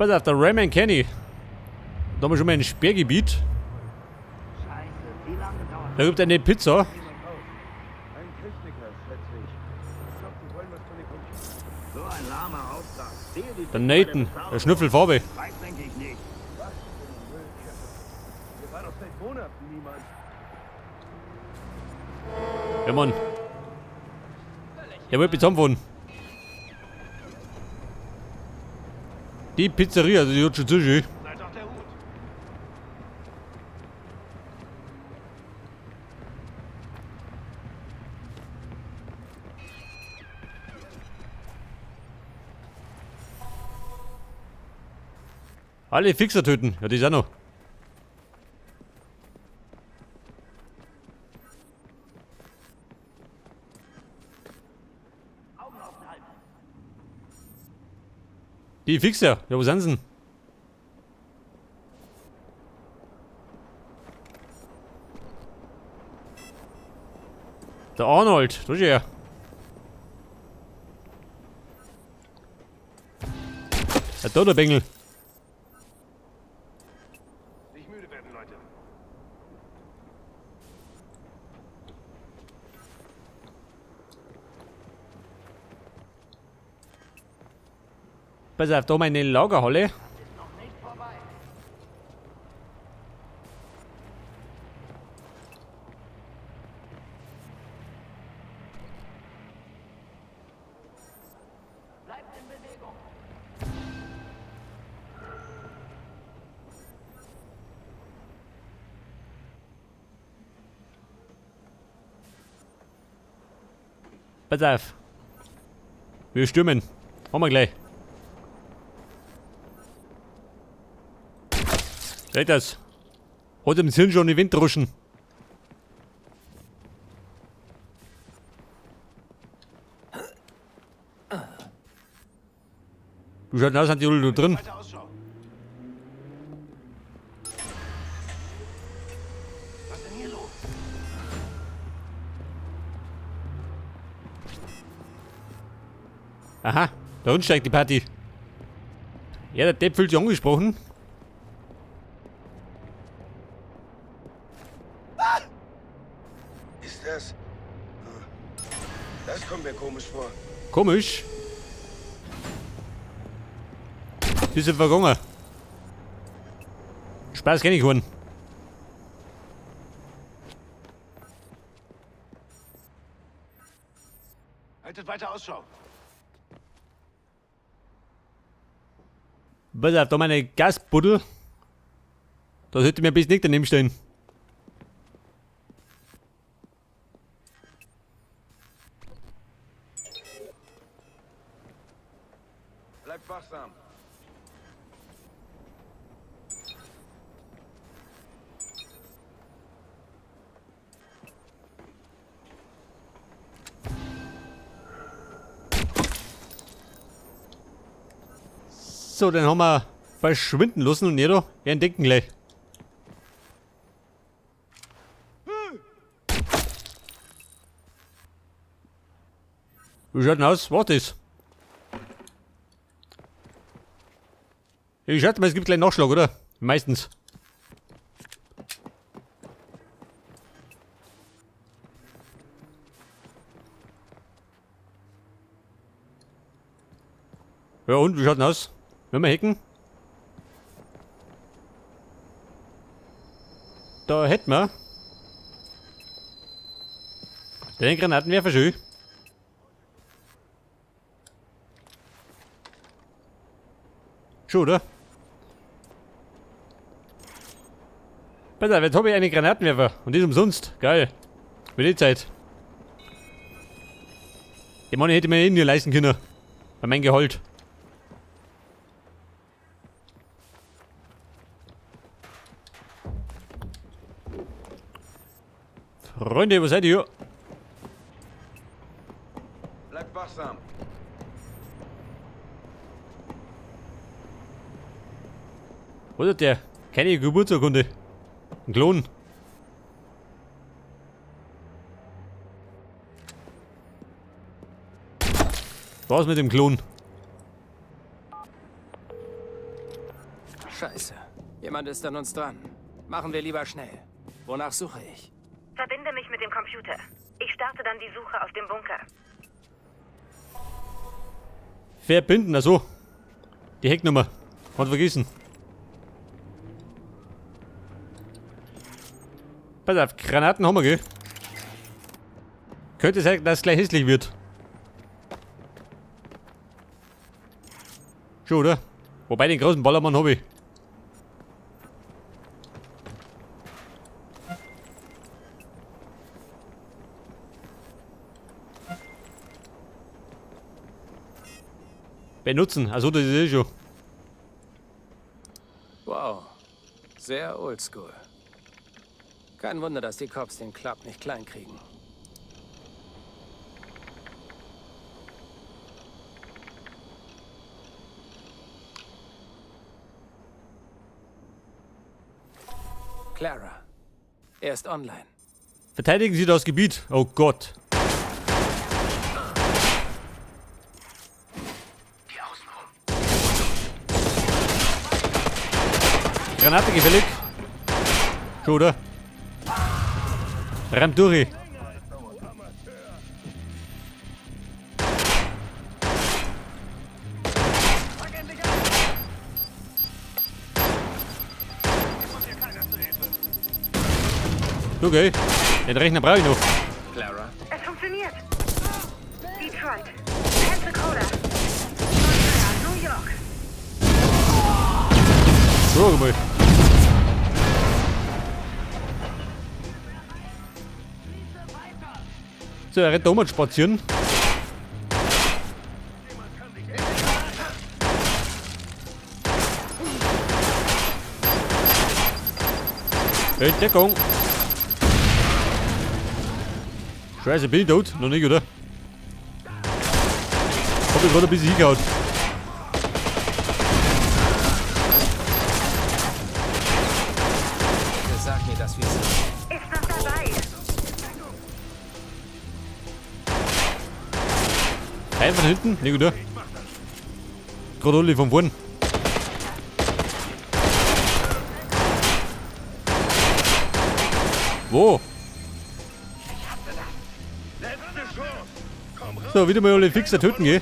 Pass auf, der Rayman Kenny. Da haben wir schon mal ein Sperrgebiet. Da gibt es eine Pizza. Ein Techniker, schätze ich. Ich glaube, die wollen was von den Computern. So ein lahmer Auftrag. Sehe die Der Nathan, der Schnüffelfarbe. Weiß denke ich nicht. Was für eine Müllkippe. Hier war doch seit Monaten niemand. Ja, Mann. Der wollte mich zusammenfahren. Die Pizzeria, also die hat schon zu schön. Seid auf der Hut. Alle Fixer töten. Ja, die ist auch noch. Die Fixer. Ja, wo sind sie denn? Der Arnold. Da ist er. Ja, da der Bengel. Nicht müde werden, Leute. Pass auf, da meine Lagerhalle. Pass auf. Wir stürmen. Haben wir gleich. Seht das? Hat im Sinn schon die Windruschen. Du schaut aus, sind die alle da drin. Weiter Ausschau. Was ist denn hier los? Aha, da unten steigt die Party. Ja, der Depp fühlt sich angesprochen. Ist das? Das kommt mir komisch vor. Komisch. Bisschen vergangen. Spaß kenn ich keinen. Haltet weiter Ausschau. Pass auf, da meine Gasbuddel. Da sollte mir ein bisschen nicht daneben stehen. Bleibt wachsam. So, den haben wir verschwinden lassen und jeder, wir entdecken gleich. Wie schaut denn aus? Was ist? Ich schätze mal, es gibt gleich einen Nachschlag, oder? Meistens. Ja und, wie schaut denn aus? Wenn wir hacken? Da hätten wir den Granatenwerfer schön. Schon, oder? Pass auf, jetzt hab ich einen Granatenwerfer. Und das umsonst. Geil. Mit der Zeit. Die Mann hätte mir eh nie leisten können. Bei meinem Gehalt. Freunde, wo seid ihr? Bleibt wachsam. Wo ist der? Keine Geburtsurkunde. Ein Klon. Was mit dem Klon? Scheiße. Jemand ist an uns dran. Machen wir lieber schnell. Wonach suche ich? Verbinde mich mit dem Computer. Ich starte dann die Suche aus dem Bunker. Verbinden, also. Die Hecknummer. Hat vergessen. Pass auf, Granaten haben wir, gell? Könnte sein, dass es gleich hässlich wird. Schon, oder? Wobei, den großen Ballermann habe ich. Benutzen, also das ist eh schon. Wow. Sehr oldschool. Kein Wunder, dass die Cops den Club nicht klein kriegen. Clara. Er ist online. Verteidigen Sie das Gebiet. Oh Gott. Granate gefällig. Schon, oder? Rammt durch. Okay. Den Rechner brauche ich noch. Clara. Es funktioniert. Detroit. Pensacola. Montreal, New York. So, mal. So, er rennt da um und spazieren. Entdeckung. Scheiße, bin ich tot? Noch nicht, oder? Hab ich gerade ein bisschen hingehauen. Bitte sag mir, dass wir sind. Ist noch dabei. Teil von hinten? Nicht, oder? Gerade alle von vorn. Wo? So, wieder mal alle fix töten, gell?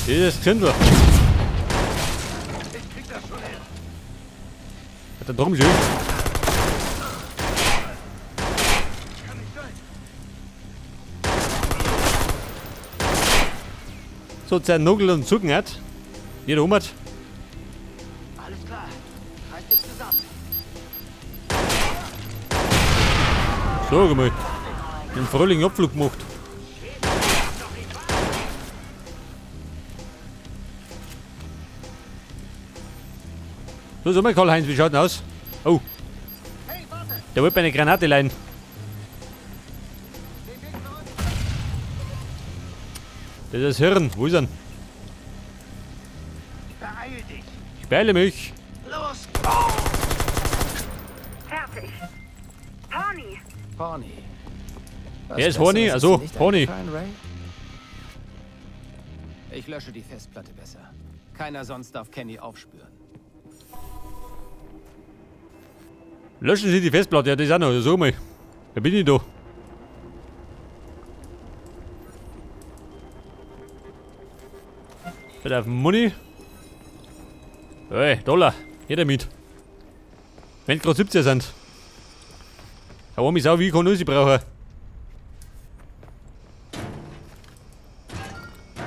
Das ist Gesindel. Hat der Drum schön. So, zernugel und zucken hat. Jeder hummert. Alles klar. Reiß dich zusammen. So, mal. Den fröhlichen Abflug gemacht. So, sag mal, Karl-Heinz, wie schaut denn aus? Oh. Der wollte meine Granate leihen. Das ist das Hirn. Wo ist er denn? Beeil dich. Ich beeile mich. Los! Fertig. Pawnee. Pawnee. Wer ist Horny? Also, Pawnee. Ich lösche die Festplatte besser. Keiner sonst darf Kenny aufspüren. Löschen Sie die Festplatte, ja, das ist auch noch. So mal. Wer bin ich da? Bitte auf Money. Hey, Dollar. Jeder mit. Wenn gerade 17 sind. Aber mich sau, wie ich kann sie brauchen.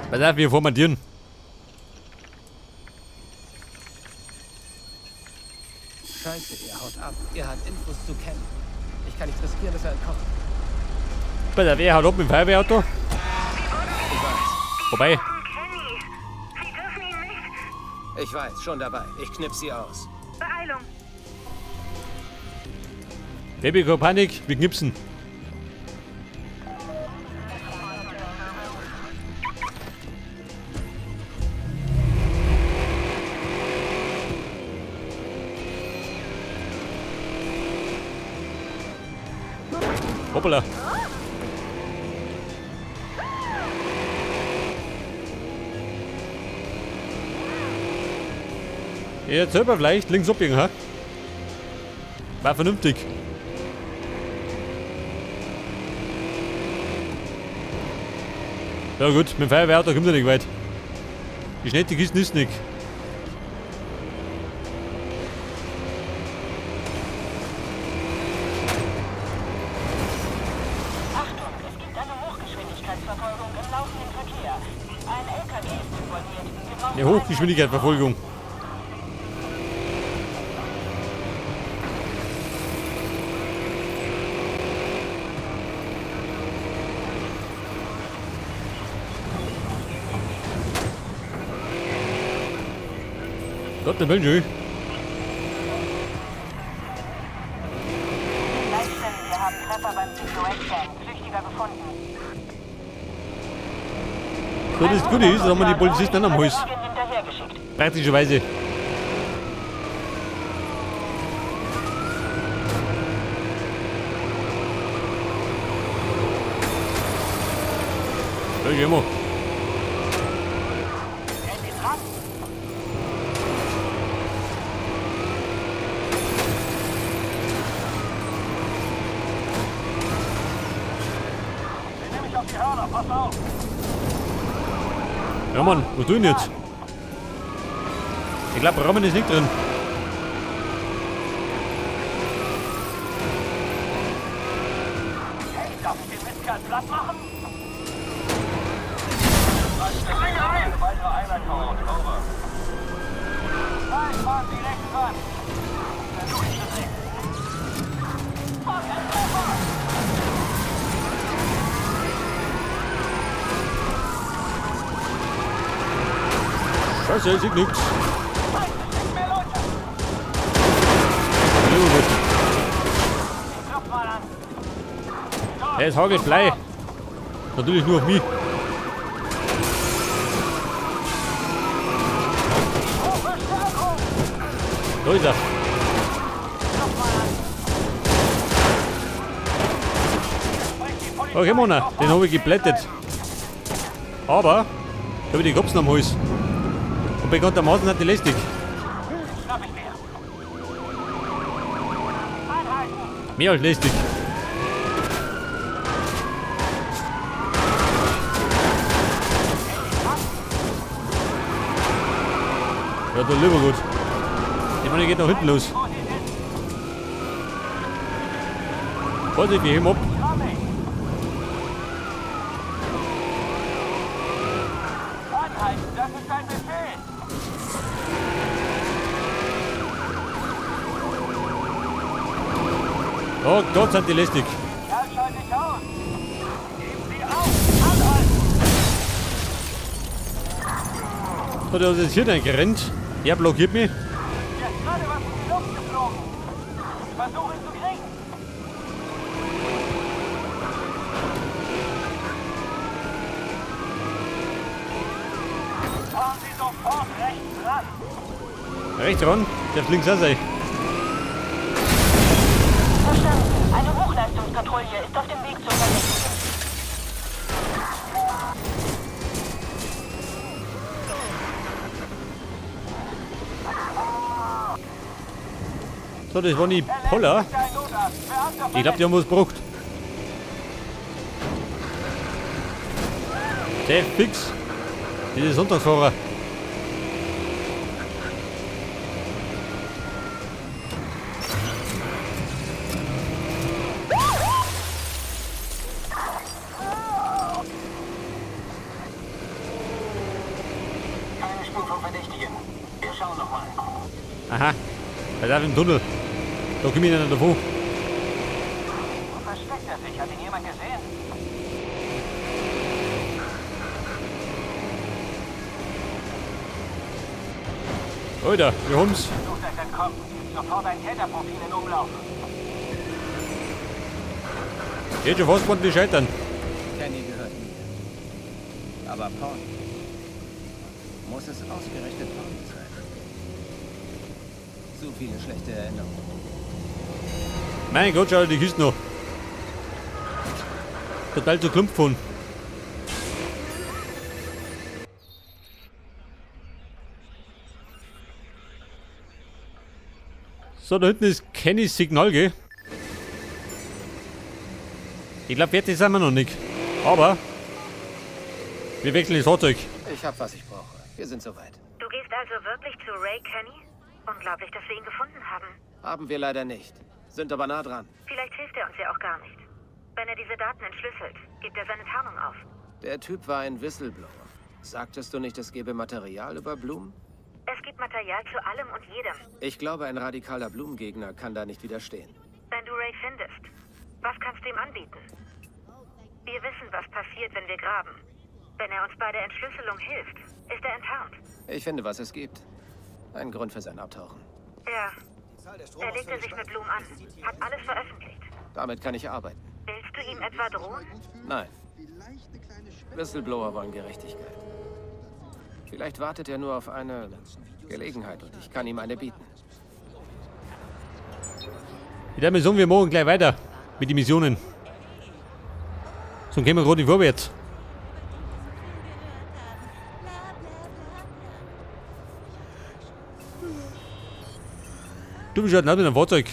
Pass auf, wir formatieren. Scheiße, er haut ab. Er hat Infos zu Kenny. Ich kann nicht riskieren, dass er entkommt. Pass auf, er haut ab mit dem Feuerwehrauto. Ich weiß. Vorbei. Kenny. Sie dürfen ihn nicht. Ich weiß, schon dabei. Ich knipp sie aus. Beeilung. Baby, keine Panik, wir knipsen. Hoppala. Jetzt selber vielleicht links abbiegen, ha? War vernünftig. Ja gut, mit dem Feuerwehrauto kommt er nicht weit. Die schnell die Kisten ist nicht. Achtung, es gibt eine Hochgeschwindigkeitsverfolgung im laufenden Verkehr. Ein LKW ist involviert. Wir brauchen Eine Hochgeschwindigkeitsverfolgung. Gott, der Mensch, ey. Leitstelle, wir haben Treffer beim CQS-Gang. Flüchtiger gefunden. So, das Gute ist, da haben wir die Polizisten auch am Hals. Hinterhergeschickt. Praktischerweise. Ja, gehen wir. Den nehme ich auf die Hörner, pass auf! Ja, Mann, was tun jetzt? Ich glaube, Rammen ist nicht drin. Hey, darf ich den Mistkerl platt machen? Eine weitere Einheit voraus, over. Nein, fahren Sie rechts ran. Versuch ihn zu kriegen. Fuck, ein Treffer! Scheiße, ich seh nix. Scheiße, mehr Leute! Ja, gut. Ich klopf mal an. Ja, es hagelt Blei. Natürlich nur auf mich. Da ist er. Okay, Mona, den habe ich geplättet. Aber da habe ich die Kopsen am Hals. Und bekanntermaßen hat die lästig. Mehr als lästig. Ja, da lieber gut. Die Mann geht nach hinten los. Vorsicht, wir heben ab. Anhalten, das ist ein Befehl! Oh Gott, sind die lästig. Kerl, schalte ich aus! Geben Sie auf! Anhalten! So, der ist jetzt hier gerannt. Der blockiert mich. Hier ist gerade was in die Luft geflogen. Versuch ihn zu kriegen. Fahren Sie sofort rechts ran. Rechts ran, darf links auch sein. Verstanden. Eine Hochleistungspatrouille ist auf dem Weg zum Verdächtigen. So, das war die Poller. Ich glaube, die haben was gebraucht. Sehr fix. Diese Sonntagsfahrer. Keine Spur vom Verdächtigen. Wir schauen nochmal. Aha. Er ist im Tunnel. Da komme ich nicht davon. Wo versteckt er sich? Hat ihn jemand gesehen? Alter, wir haben's. Versucht er entkommen. Sofort ein Täterprofil in Umlauf. Geht schon fast ordentlich scheitern. Kenny gehört mir. Aber Pawnee. Muss es ausgerechnet Pawnee sein? Zu viele schlechte Erinnerungen. Mein Gott, schau dir die Kiste noch. Total zu Klump von. So, da hinten ist Kennys Signal, gell? Ich glaube, fertig sind wir noch nicht. Aber wir wechseln das Fahrzeug. Ich hab, was ich brauche. Wir sind soweit. Du gehst also wirklich zu Ray Kenny? Unglaublich, dass wir ihn gefunden haben. Haben wir leider nicht. Sind aber nah dran. Vielleicht hilft er uns ja auch gar nicht. Wenn er diese Daten entschlüsselt, gibt er seine Tarnung auf. Der Typ war ein Whistleblower. Sagtest du nicht, es gäbe Material über Blumen? Es gibt Material zu allem und jedem. Ich glaube, ein radikaler Blumengegner kann da nicht widerstehen. Wenn du Ray findest, was kannst du ihm anbieten? Wir wissen, was passiert, wenn wir graben. Wenn er uns bei der Entschlüsselung hilft, ist er enttarnt. Ich finde, was es gibt. Ein Grund für sein Abtauchen. Ja. Er legte sich mit Blum an, hat alles veröffentlicht. Damit kann ich arbeiten. Willst du ihm etwa drohen? Nein. Whistleblower wollen Gerechtigkeit. Vielleicht wartet er nur auf eine Gelegenheit und ich kann ihm eine bieten. Ich werde mir sagen, wir machen gleich weiter mit den Missionen. So gehen wir gerade nicht vorwärts. Du bist halt nicht mit einem Fahrzeug.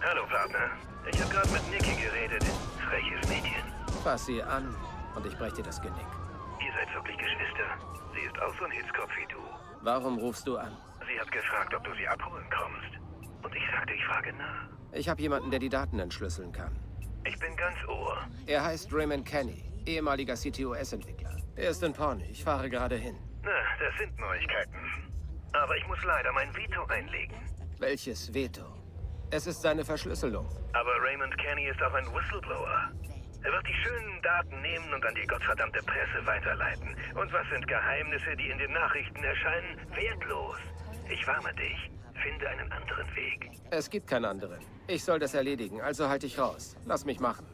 Hallo, Partner. Ich habe gerade mit Nikki geredet. Freches Mädchen. Fass sie an und ich brech dir das Genick. Ihr seid wirklich Geschwister. Sie ist auch so ein Hitzkopf wie du. Warum rufst du an? Sie hat gefragt, ob du sie abholen kommst. Und ich sagte, ich frage nach. Ich habe jemanden, der die Daten entschlüsseln kann. Ich bin ganz Ohr. Er heißt Raymond Kenny, ehemaliger CTOS-Entwickler. Er ist in Pawnee. Ich fahre gerade hin. Na, das sind Neuigkeiten. Aber ich muss leider mein Veto einlegen. Welches Veto? Es ist seine Verschlüsselung. Aber Raymond Kenny ist auch ein Whistleblower. Er wird die schönen Daten nehmen und an die gottverdammte Presse weiterleiten. Und was sind Geheimnisse, die in den Nachrichten erscheinen? Wertlos. Ich warne dich. Finde einen anderen Weg. Es gibt keinen anderen. Ich soll das erledigen, also halte ich raus. Lass mich machen.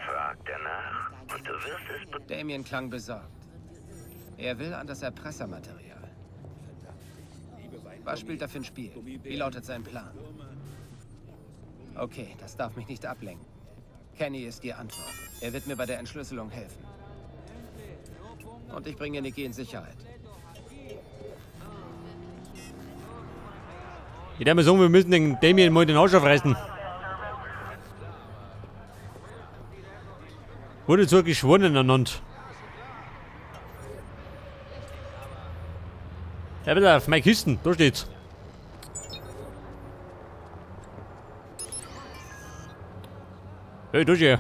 Frag danach und du wirst es... Damien klang besorgt. Er will an das Erpressermaterial. Was spielt er für ein Spiel? Wie lautet sein Plan? Okay, das darf mich nicht ablenken. Kenny ist die Antwort. Er wird mir bei der Entschlüsselung helfen. Und ich bringe Nikki in Sicherheit. Ich werde mir sagen, wir müssen den Damien mal den Arsch aufreißen. Wurde zwar geschworen ernannt. Ja, bitte auf meine Kisten, da steht's. Hey, du hier.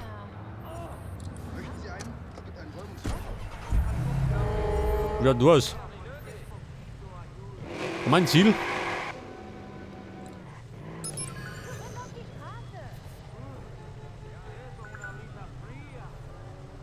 Wie schaut du aus? Mein Ziel?